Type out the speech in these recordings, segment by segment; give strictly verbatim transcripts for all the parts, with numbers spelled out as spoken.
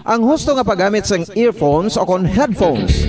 Ang husto nga paggamit sang earphones o kon headphones.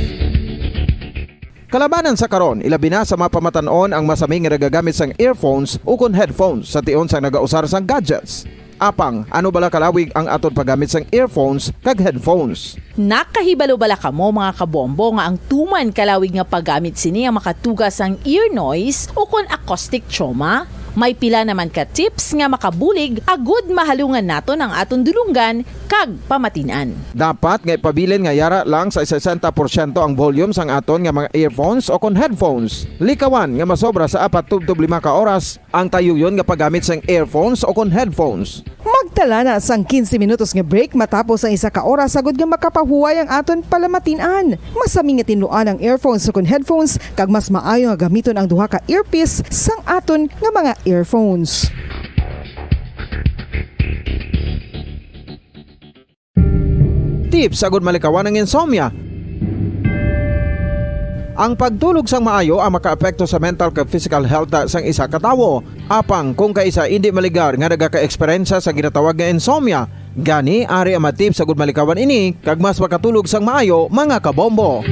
Kalabanan sa karon, ilabi na sa mga pamatan-on ang masami nga nagagamit sang earphones o kon headphones sa tion sang nagausar sang gadgets. Apang, ano bala kalawig ang aton paggamit sang earphones kag headphones? Nakahibalo bala kamo, mga kabombo, nga ang tuman kalawig nga paggamit sini ang makatuga sang ear noise o kon acoustic trauma? May pila naman ka tips nga makabulig agud mahalungan naton ang aton dulonggan kag pamatin-an. Dapat nga ipabilin nga yara lang sa sesenta porsyento ang volume sang aton nga mga earphones o kon headphones. Likawan nga masobra sa apat tubtob lima ka oras ang tayuyon nga paggamit sang earphones o kon headphones. Magtala na sang quince minutos nga break matapos ang isa ka oras agud nga makapahuway ang aton palamatin-an. Masami nga tinluan ang earphones o kon headphones, kag mas maayo nga gamiton ang duha ka earpiece sang aton nga mga earphones. Tips agud malikawan ang insomnia. Ang pagtulog sang maayo ang makaapekto sa mental kag physical health sang isa ka tawo. Apang kung kaisa indi maligar nga nagaka-eksperyensya sa ginatawag nga insomnia, gani ari ang mga tips agud malikawan ini kag mas makatulog sang maayo, mga kabombo.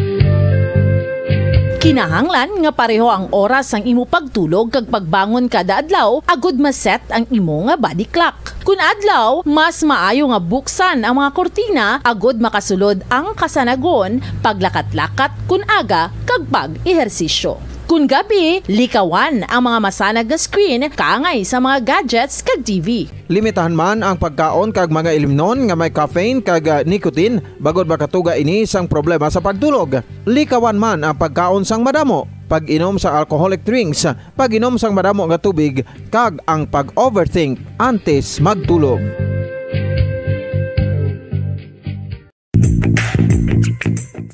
Kinahanglan nga pareho ang oras sang imo pagtulog kag pagbangon kada adlaw agud ma-set ang imo nga body clock. Kun adlaw, mas maayo nga buksan ang mga kurtina agud makasulod ang kasanagon, paglakat-lakat kun aga, kag pag-ehersisyo. Kun gabi, likawan ang mga masanag nga screen kaangay sa mga gadgets kag T V. Limitahan man ang pagkaon kag mga ilimnon nga may caffeine kag, ah, nicotine, bangod makatuga ini sang problema sa pagtulog. Likawan man ang pagkaon sang madamo, pag-inom sa alcoholic drinks, pag-inom sang madamo nga tubig, kag ang pag-overthink antes magtulog.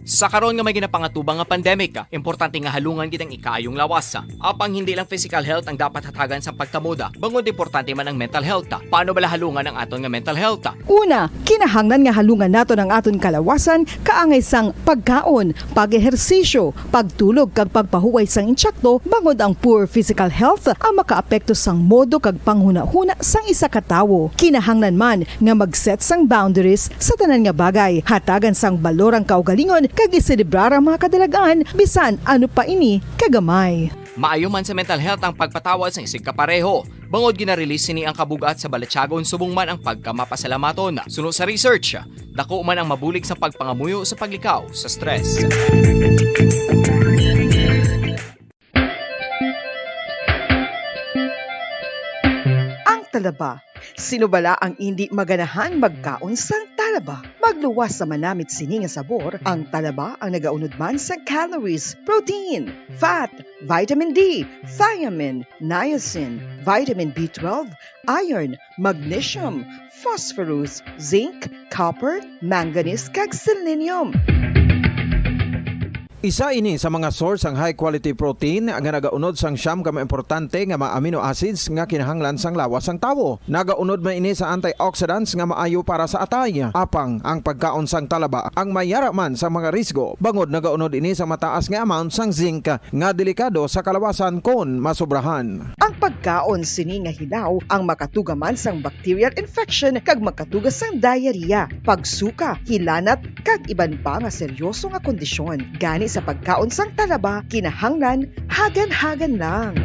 Sa karon nga may ginapangatubang nga pandemic, importante nga halungan gid ang ikaayong lawas. Apang hindi lang physical health ang dapat hatagan sa pagkamoda, bangod importante man ang mental health. Paano bala halungan ang aton nga mental health? Una, kinahanglan nga halungan naton ang aton kalawasan kaangay sang pagkaon, pag-ehersisyo, pagtulog kag pagpahuway sang insakto, bangod ang poor physical health ang makaapekto sang modo kag panghunahuna sang isa ka tawo. Kinahanglan man nga mag-set sang boundaries sa tanan nga bagay, hatagan sang balor ang kaugalingon kag iselebrar ang mga kadalag-an, bisan ano pa ini kagamay. Maayo man sa mental health ang pagpatawad sang isigkapareho, bangod gina-release sini ang kabug-at sa balatyagon subong man ang pagkamapasalamaton. Suno sa research, dako man ang mabulig sa pagpangamuyo sa paglikaw sa stress. Ang talaba. Sino bala ang indi maganahan magkaon sang talaba? Magluwas sa manamit sini nga sabor, ang talaba ang nagaunod man sa calories, protein, fat, vitamin D, thiamine, niacin, vitamin B twelve, iron, magnesium, phosphorus, zinc, copper, manganese, kag selenium. Isa ini sa mga source sang high quality protein nga nagaunod sang siyam ka mga importante nga mga amino acids nga kinahanglan sang lawas sang tawo. Nagaunod man ini sa antioxidants nga maayo para sa atay. Apang ang pagkaon sang talaba ang may yara man sa mga risgo, bangod nagaunod ini sa mataas nga amount sang zinc nga delikado sa kalawasan kon masobrahan. Ang pagkaon sini nga hilaw ang makatuga man sang bacterial infection kag makatuga sang diarrhea, pagsuka, hilanat, kag iban pa nga seryoso nga kondisyon. Gani sa pagkaon sang talaba, kinahanglan hagan-hagan lang.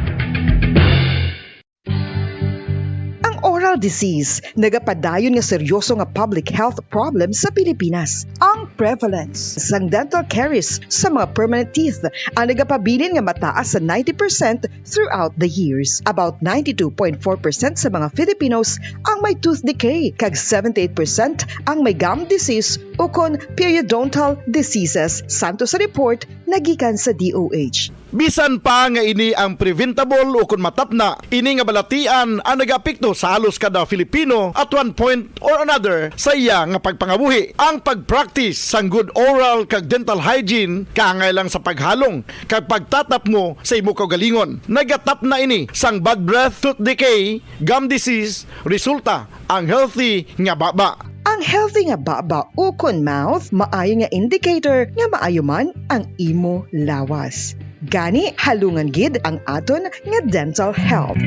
Ang oral disease nagapadayon nga seryoso nga public health problem sa Pilipinas. Ang prevalence sang dental caries sa mga permanent teeth ang nagapabilin nga mataas sa ninety percent throughout the years. About ninety-two point four percent sa mga Filipinos ang may tooth decay, kag seventy-eight percent ang may gum disease ukon periodontal diseases, santo sa report nga gikan sa D O H. Bisan pa nga ini ang preventable ukon matapna, ini nga balatian ang nagaapekto sa halos kada Filipino at one point or another sa iya nga pagpangabuhi. Ang pag-practice sang good oral kag dental hygiene kaangay lang sa paghalong kag pagtatapmo sa imo kaugalingon. Nagatapna ini sang bad breath, tooth decay, gum disease, resulta ang healthy nga baba. Ang healthy nga baba ukon mouth maayo nga indicator nga maayo man ang imo lawas. Gani, halungan gid ang aton nga dental health.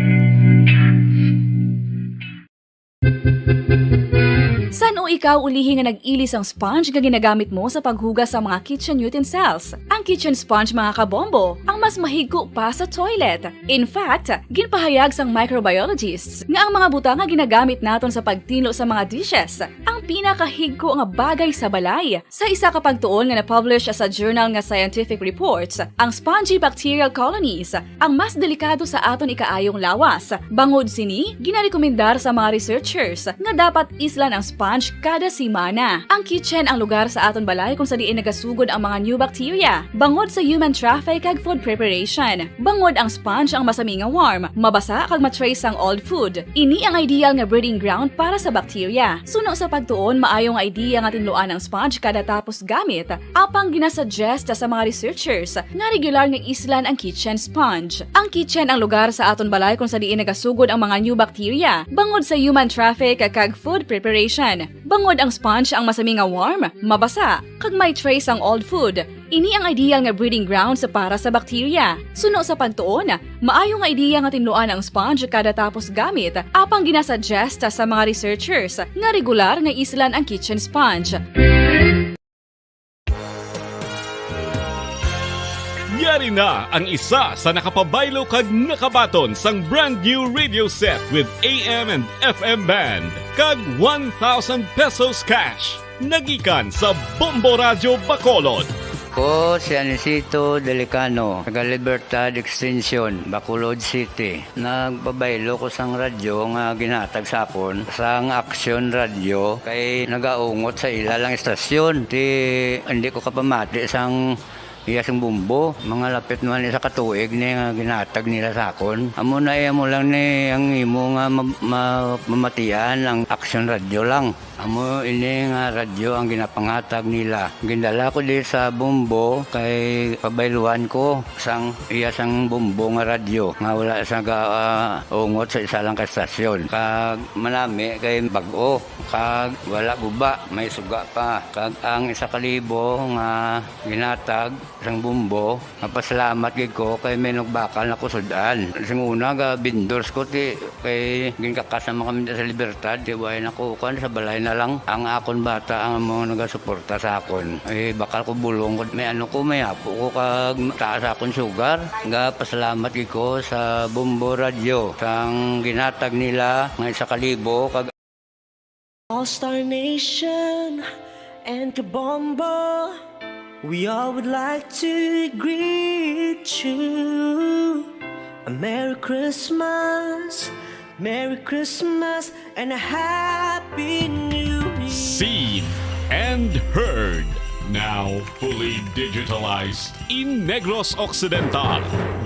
Ikaw ulihi nga nag-ili sang sponge nga ginagamit mo sa paghugas sa mga kitchen utensils. Ang kitchen sponge, mga kabombo, ang mas mahigko pa sa toilet. In fact, ginpahayag sang microbiologists nga ang mga butang nga ginagamit naton sa pagtinlo sa mga dishes ang pinakahigko nga bagay sa balay. Sa isa ka pagtuon nga na-publish sa journal nga Scientific Reports, ang spongy bacterial colonies ang mas delikado sa aton ikaayong lawas. Bangod sini, ginarekomendar sa mga researchers nga dapat islan ang sponge kada semana. Ang kitchen ang lugar sa aton balay kung sa diin nagasugod ang mga new bacteria, bangod sa human traffic kag food preparation. Bangod ang sponge ang masami nga warm, mabasa kag ma-trace ang old food. Ini ang ideal nga breeding ground para sa bacteria. Suno sa pagtuon, maayo nga idea nga tinluan ang sponge kada tapos gamit, apang ginasuggest sa mga researchers nga regular nga islan ang kitchen sponge. Ang kitchen ang lugar sa aton balay kung sa diin nagasugod ang mga new bacteria, bangod sa human traffic kag food preparation. Bangod ang sponge ang masami nga warm, mabasa, kag may trace ang old food. Ini ang ideal nga breeding grounds para sa bacteria. Suno sa pagtuon, maayo nga idea nga tinluan ang sponge kada tapos gamit, apang ginasuggest sa mga researchers nga regular nga islan ang kitchen sponge. Yari na ang isa sa nakapabaylo kag nakabaton sang brand new radio set with A M and F M band kag one thousand pesos cash. Nagikan sa Bombo Radyo Bacolod. Ko si Anisito Delicano, taga Libertad Extension, Bacolod City. Nagpabaylo ko sang radyo nga ginhatag sa akon sang Aksyon Radyo kay nagaungot sa ila lang istasyon. Ti, hindi ko kapamati sang iya sing bumbo. Mga lapit naman isa ka tuig ni nga ginhatag nila sa akon. Amo na iya mo lang ni ang imo nga ma-, ma-, mamatian ang Aksyon Radyo lang. Amo ini nga radyo ang ginapanghatag nila. Gindala ko di sa Bombo kay pabayluan ko sang iya sang Bombo nga radyo nga wala sa ga, ah, ungot sa isa lang ka estasyon. Kag manami kay bag-o, kag wala guba, may suga pa. Kag ang isa ka libo nga ginatag sang Bombo, mapasalamat gid ko kay may nagbakal na ko sud-an. Sing una, ga vendors ko, ti, kay ginkakas naman kami sa Libertad, ti, way na ko, kuwan, sa balay na lang. Ang akon bata ang mga nagasuporta sa akon. Eh, bakal ko bulong ko, may ano ko, may apo ko, kag taas akon sugar. Ga pasalamat gid ko sa Bombo Radyo, sang ginatag nila nga isa ka libo, kag All Star Nation and Kabombo, we all would like to greet you a Merry Christmas, Merry Christmas, and a Happy New Year. Seen and heard, now fully digitalized. In Negros Occidental,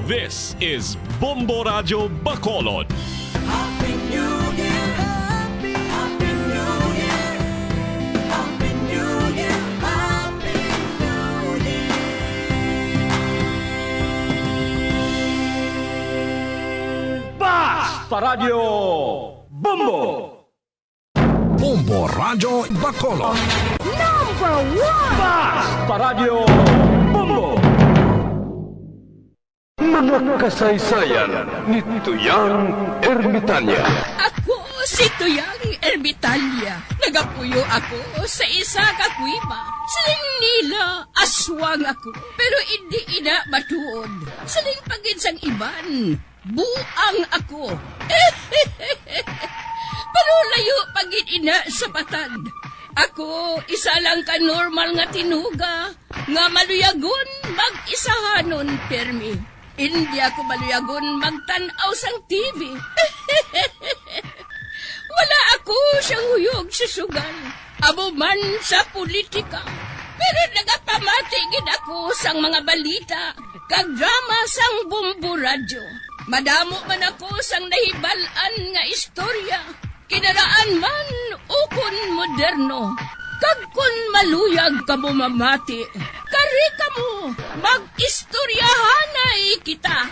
this is Bombo Radyo Bacolod. Happy New Year! Happy, Happy New Year! Happy New Year! Happy New Year! Basta Radyo Bombo! Bombo Radyo Bacolod. Number one! Basta Radyo Bombo! Mga kasaysayan ni Tuyang Ermitanya. Ako si Tuyang Ermitanya. Nagapuyo ako sa isa ka kuweba. Siling nila, aswang ako. Pero indi ina matuod. Siling pa gid sang iban, buang ako. Pero layo pa gid ina sa patad. Ako, isa lang ka normal nga tinuga nga maluyagon mag-isahanon pirmi. Indi ako maluyagon magtan-aw sang T V. Wala ako siyang huyog sa sugal, amo man sa politika. Pero nagapamati gid ako sang mga balita kag drama sang Bombo Radyo. Madamo man ako sang nahibal-an nga istorya, kinaraan man ukon moderno. Kag kon maluyag kamo mamati, kari kamo, mag-istoryahanay kita.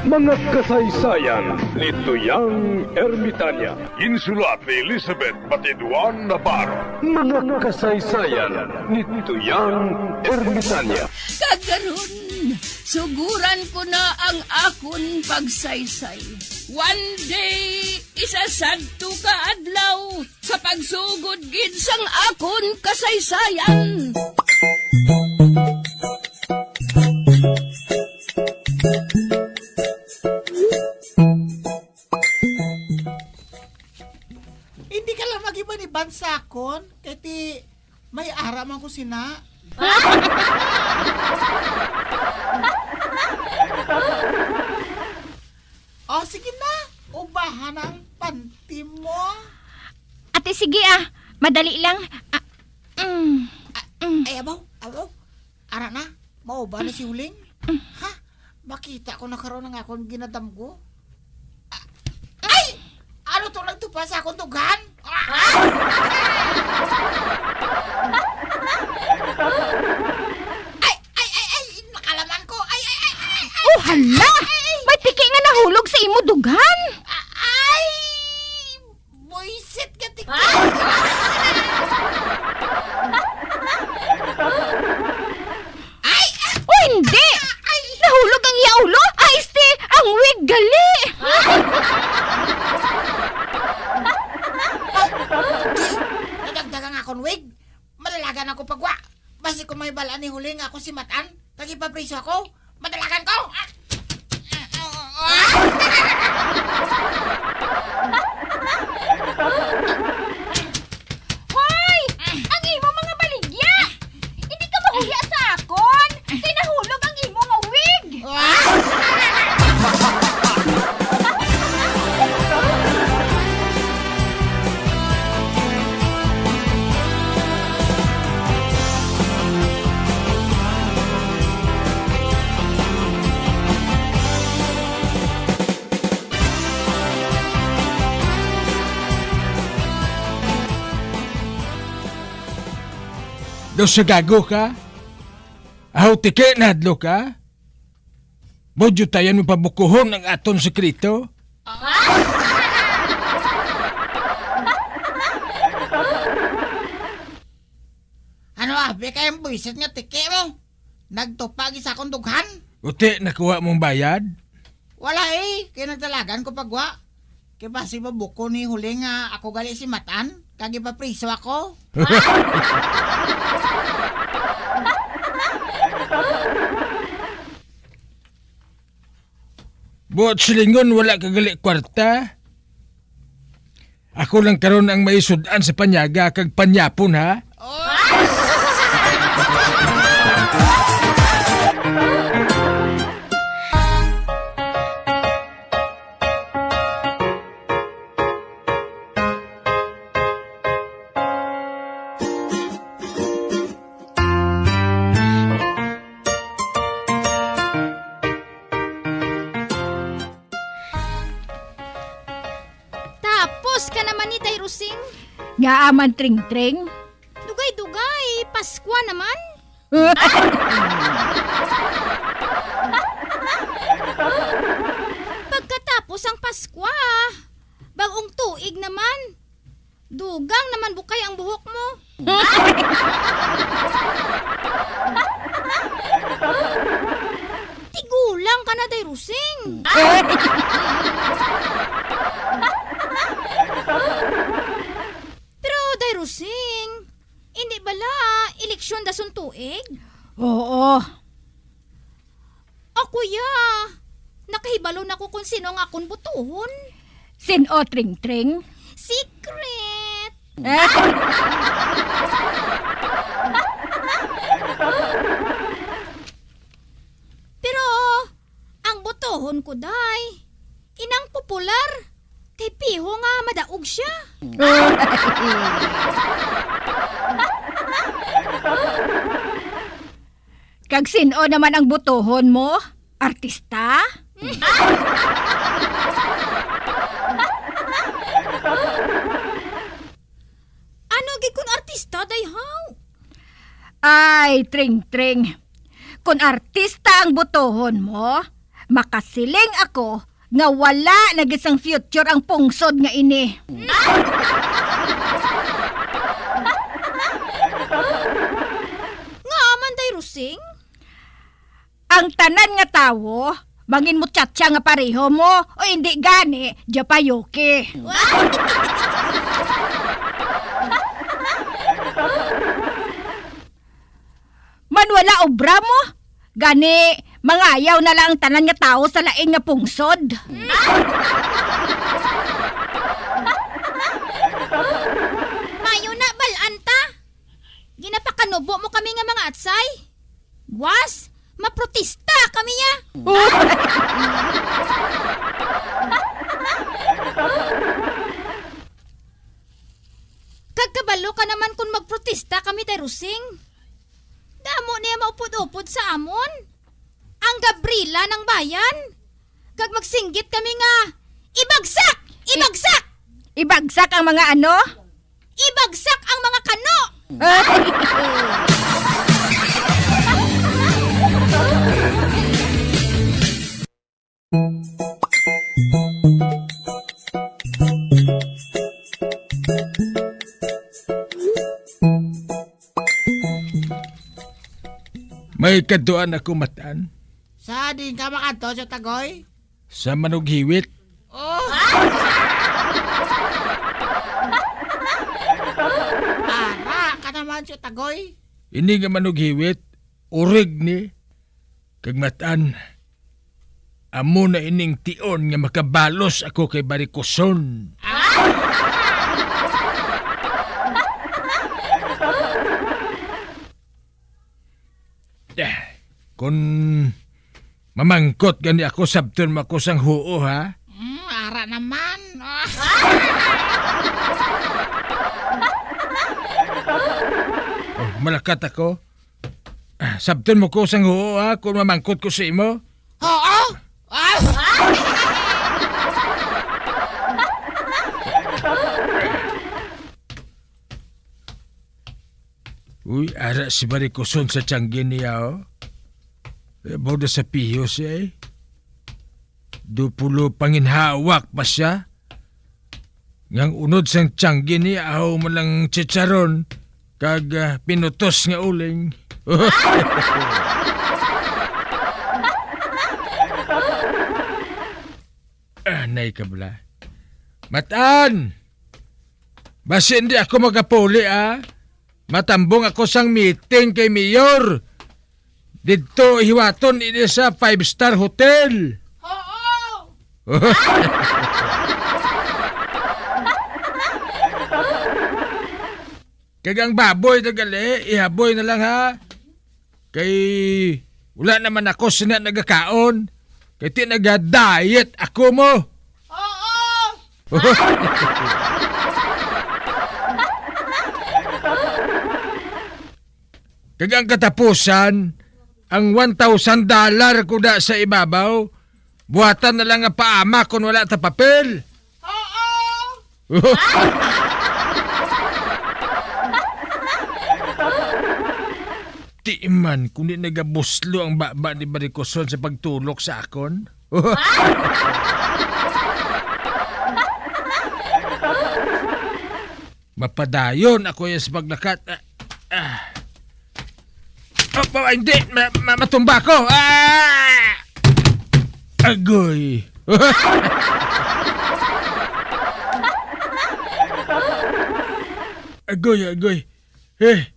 Mga kasaysayan ni Tuyang Ermitanya. Ginsulat ni Elizabeth Batiduan Navarro. Mga kasaysayan ni Tuyang Ermitanya. Kag karon, suguran ko na ang akon pagsaysay. One day, isa sadto ka adlaw, sa pagsugod gid sang akon kasaysayan. Hindi ka lang mag-iban-iban sa akon, kay ti may ara man ko sina. O, sige na, ubahan ang panty mo. Ate, sige, ah. Madali lang. Ah, mm, Ah, mm. Ay, abaw, abaw. Ara na, mauba na si Huling. Ha? Makita ko na karon ang akon ginadamgo. Ah, ay! Ano to nagtupa sa akon dughan? Ah! Ay, ay, ay, ay! Nakalaman ko! Ay, ay, ay, ay, ay! Oh, hala! Ay, ay, ay! May tiki nga nahulog sa imo dughan! Ah, ay! Buisit ka, tiki! Ay! Ay! Oh, hindi! Ay! Nahulog ang iya ulo! Ay, este! Ang wig gali! Ay! Di, nadagdagan nga akong wig. Madalagan ako pagwa. Basi kung may bal-an ni Huling nga ako si Matan, kag ipapriso ako, madalagan ko. Hoy! Ang imo mga baligya! Hindi ka mahuya sa akon! Kay nahulog ang imo nga wig! Daw sa gago ka? Aw, tiki, nahadlok ka? Mao jud tayan mo pabukuhon ang aton sekreto? Ano abi kay ang buisit nga tiki mo? Nagtupa gid sa akong dughan? Uti, nakuha mong bayad? Wala, eh, kay nagdalagan ko pagwa. Kay basi mabuko ni Huling nga ako gali si Matan, kag ipapriso ako. Buot silingon, wala ka gali kwarta. Ako lang karon ang maisud-an sa panyaga kag panyapon, ha? Tapos ka naman ni Day Rosing. Ngaa man, Tring-Tring? Dugay-dugay, Paskwa naman. Pagkatapos ang Paskwa, bag-ong tuig naman. Dugang naman bukay ang buhok mo. Tigulang ka na, Day Rosing. Pero, Day Rosing, hindi bala eleksyon dason tuig? Oo. O kuya, nakahibalo na ko kung sino ang akon botohon. Sin-o, Tring-Tring? Secret! Pero ang botohon ko, day, inang popular, kay piho nga madaog siya. Kag sin-o naman ang botohon mo? Artista? Ano gid kun artista, day, haw? Ay, Tring-Tring. Kun artista ang botohon mo, makasiling ako nga wala na gid sang future ang pungsod nga ini. Ngaa man, day Rosing? Ang tanan nga tawo Mangin mo chatsa nga pareho mo, o hindi gani, Japayuki. Man wala obra mo, gani mangayaw na lang ang tanan nga tawo sa lain nga pungsod. Mayo na, bal-an ta. Ginapakanubo mo kami nga mga atsay. Was, maprotesta kami ya. Kag kabalo ka naman kon magprotesta kami, Tay Rosing. Damo niya maupod-upod sa amon. Ang Gabriela ng bayan. Kag magsinggit kami nga, "Ibagsak! Ibagsak!" Ibagsak ang mga ano? Ibagsak ang mga kano! May kaduan ako, Matan. Sa diin ka makadto, Tio Tagoy? Sa Manughiwit. Oh! Ara ka naman, Tio Tagoy. Ini nga Manughiwit, urig ni. Kag Matan, amo na ining tion nga makabalos ako kay Barikoson. Ah, kun mamangkot gani ako, sabton mo ako sang huo, ha? Mm, ara naman. Oh, malakat ako. Ah, sabton mo ko sang huo, ha, kung mamangkot ko sa imo? Oo. Ah! Uy, ara si Barikoson sa tianggi niya, oh. Eh, mao na sa pihos, eh. Dupulo panginhawak pa sia. Nga ang unod sang tianggi ni ahaw man lang chicharon kag, ah, pinutos nga uling. Anay ka bala. Matan! Basi hindi ako magapuli, ah. Matambong ako sang meeting kay Mayor. Didto hiwaton ini sa five-star hotel. Oo! Kag ang baboy na gali, ihaboy na lang, ha. Kay wala naman ako sina nagakaon. Kay ti naga-diet ako mo. Oo! Kag ang katapusan, ang one thousand dollar ko na sa ibabaw, buhatan na lang nga paama kon wala ta papel. Oo! Ti man, kung di nagabuslo ang baba ni Barikoson sa pagtulok sa akon. Mapadayon ako ya sa paglakat. Ah, ah. Oh, oh, hindi. Ma-, ma-, matumba ako. Ah! Agoy. Agoy, agoy. Eh,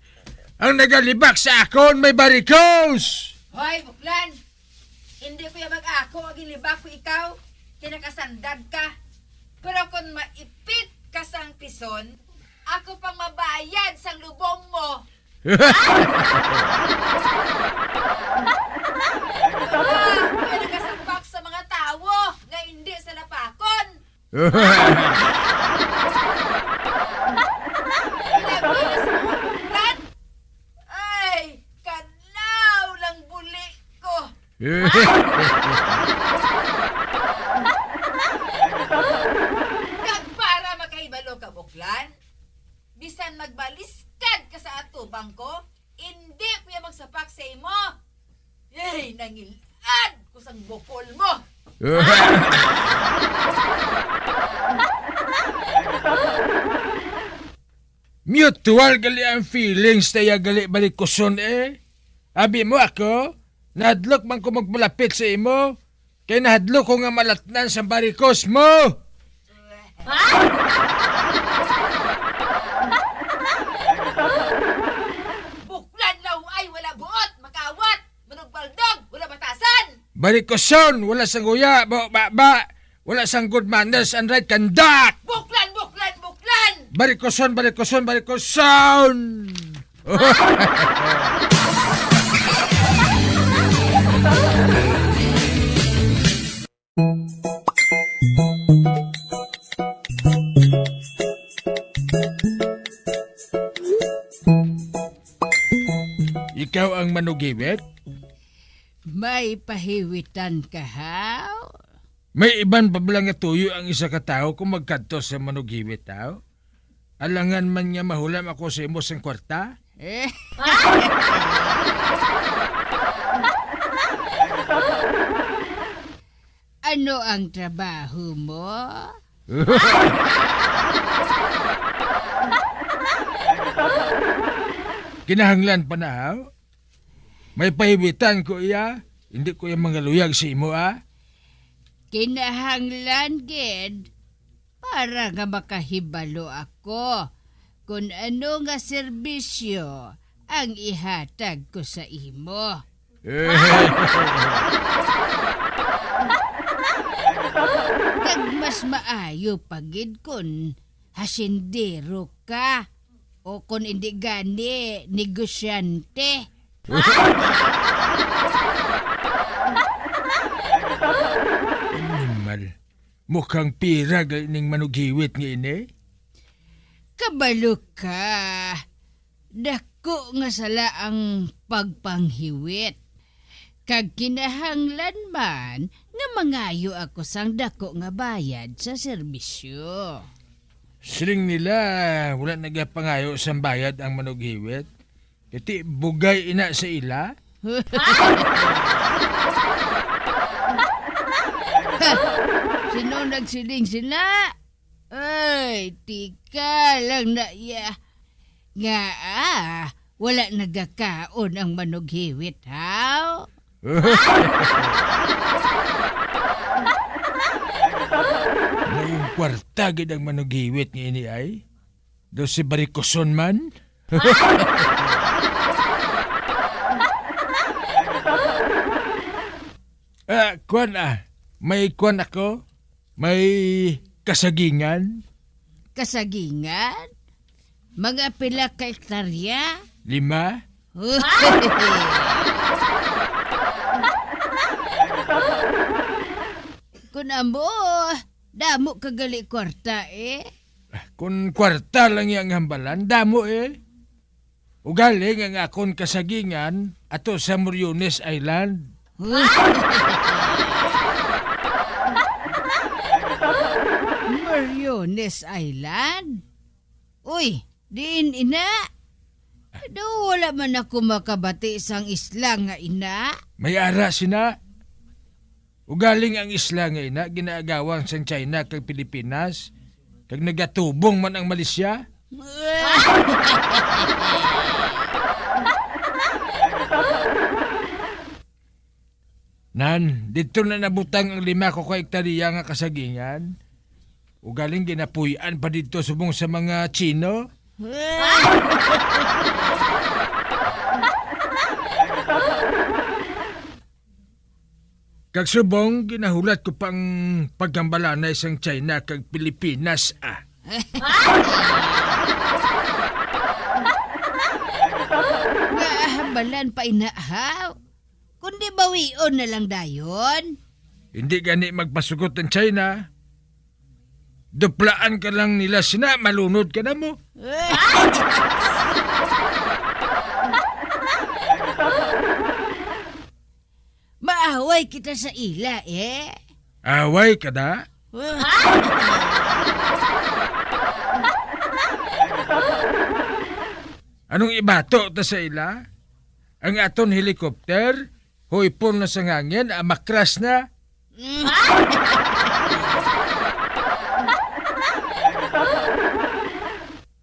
ang nagalibak sa akon may barikos. Hoy, buklan! Hindi ko ya mag-ako nga ginlibak ko ikaw, kay nakasandad ka. Pero kon maipit ka sang pison, ako pang mabayad sang lubong mo. Wala ko ya nagasapak sa mga tawo nga hindi sa lapakon. Ilabi na sa mga buklan. Ay, kadlaw lang buli ko. Kag para makahibalo ka, buklan, bisan magbaliskad ka sa atubang ko, indi ko ya magsapak sa imo. Ay, nangilad ko sang bukol mo. Mutual gali ang feelings, taya gali balikuson, eh. Abi mo ako, nadlok man ko magpalapit sa imo, Kay nahadlok ko nga malatnan sang barikos mo. Buklan na ay wala buot, makawat, manugbaldog, wala batasan. Barikoson, wala sang guya, ba, ba, ba, wala sang good manners and right conduct. Buklan, buklan, buklan. Barikoson, barikoson, barikoson. Ikaw ang manugiwit? May pahiwitan ka, haw? May iban pa bala nga tuyo ang isa ka tawo kung magkadto sa manugiwit, haw? Alangan man nga mahulam ako sa imo sang kwarta? Eh? Ano ang trabaho mo? Kinahanglan pa na, haw? May pahiwitan ko iya. Hindi ko iya mangaluyag sa imo, ah. Kinahanglan gid para nga makahibalo ako kon ano nga serbisyo ang ihatag ko sa imo. Kag mas maayo pa gid kon hasindero ka o kon indi gani negosyante. Animal. Mukhang pira gali ning manughiwit nga ini. Kabalo ka, dako nga sala ang pagpanghiwit, kag kinahanglan man nga mangayo ako sang dako nga bayad sa serbisyo. Siling nila, wala nagapangayo sang bayad ang manughiwit. Iti bugay ina sa ila? Sino nagsiling sila? Ay, tika lang na iya. Nga, ah, wala nagakaon ang manughiwit, haw? Naungkwarta gid ang manughiwit nga ini ay. Daw si Barikoson man? Ah, kwan, ah. May kwan ako. May kasagingan. Kasagingan? Mga pila ka hektarya? Lima. Kun amo, damo ka gali kwarta, eh. Kon kwarta lang iya ang hambalan, damo, eh. Ugaling ang akon kasagingan ato sa Moriones Island. Moriones Island? Uy, diin ina? Daw wala man ako makabati sang isla nga ina. May ara sina. Ugaling ang isla nga ina ginaagawan sang China kag Pilipinas, kag nagatubong man ang Malaysia. Nan, didto na nabutang ang lima ko ka hektarya nga kasagingan. Ugaling ginapuy-an pa didto subong sa mga Chino. Kag subong, ginahulat ko pang paghambalanay sang China kag Pilipinas, ah. Nga hambalan pa ina, haw? Kundi bawion na lang dayon. Hindi gani magpasugot ang China. Duplaan ka lang nila sina, malunod ka na mo. Maaway kita sa ila, eh. Away ka da? Anong ibato ta sa ila? Ang aton helicopter, huipon na sa hangin, ah, makras na.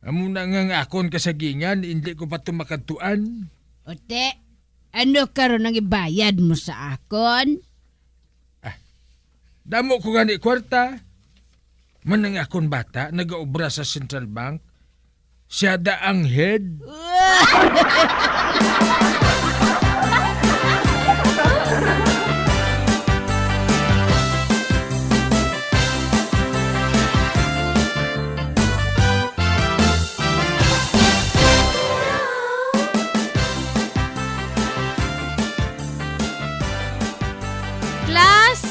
Amo na nga ang akon kasagingan, hindi ko pa to makadtuan. Ote, ano karon ang ibayad mo sa akon? Ah, Damo ko gani kwarta. Man ang akon bata nagaobra sa Central Bank. Siya da ang head. Class,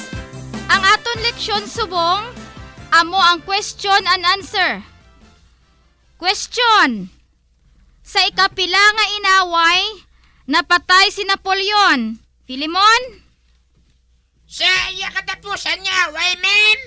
ang aton leksyon subong amo ang question and answer. Question: Sa ikapila nga inaway napatay si Napoleon? Filemon? Sa iya katapusan nga away, ma'am.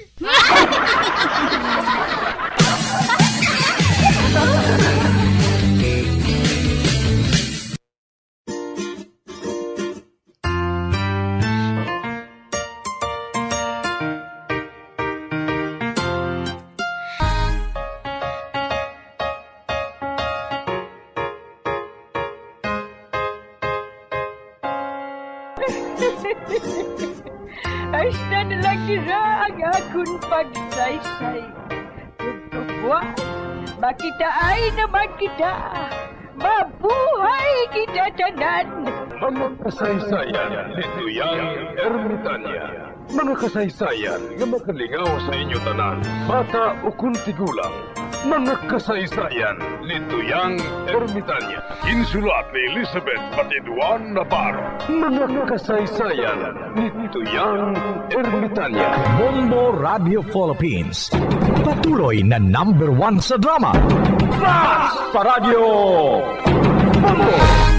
Hasta na lang dira ang akon pagsaysay. Tugtuguan, makitaay naman kita. Mabuhay kita tanan! Mga kasaysayan ni Tuyang Ermitanya. Mga kasaysayan nga makalingaw sa inyo tanan, bata ukon tigulang. Mga kasaysayan ni Tuyang Ermitanya. Ginsulat ni Elizabeth Batiduan Navarro. Mga kasaysayan ni Tuyang Ermitanya. Bombo Radio Philippines. Patuloy na number one sa drama. Fast pa Radyo! Bombo!